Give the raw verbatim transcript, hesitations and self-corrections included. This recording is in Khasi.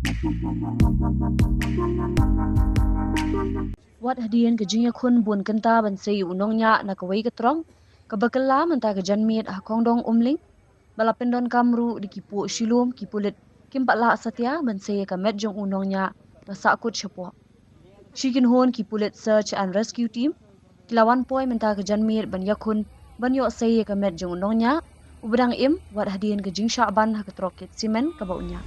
Wat hadien ka jingïakhun bun kynta ban sei u nongñiah na kawei ka trong, kaba kylla mynta ka janmiet ha Khongdong Umling, ba la pyndonkam ruh da ki puh shilum, ki pulit kim pat lah satia ban sei ïa ka met jong u nongñiah ba sahkut shapoh. Shi kynhun ki pulit Search and Rescue Team ki la wan poi mynta ka janmiet ban ïakhun ban ïoh sei ïa ka met jong u nongñiah uba dang im, wat hadien ka jingshah ban ha ka trok kit simen kaba u ñiah.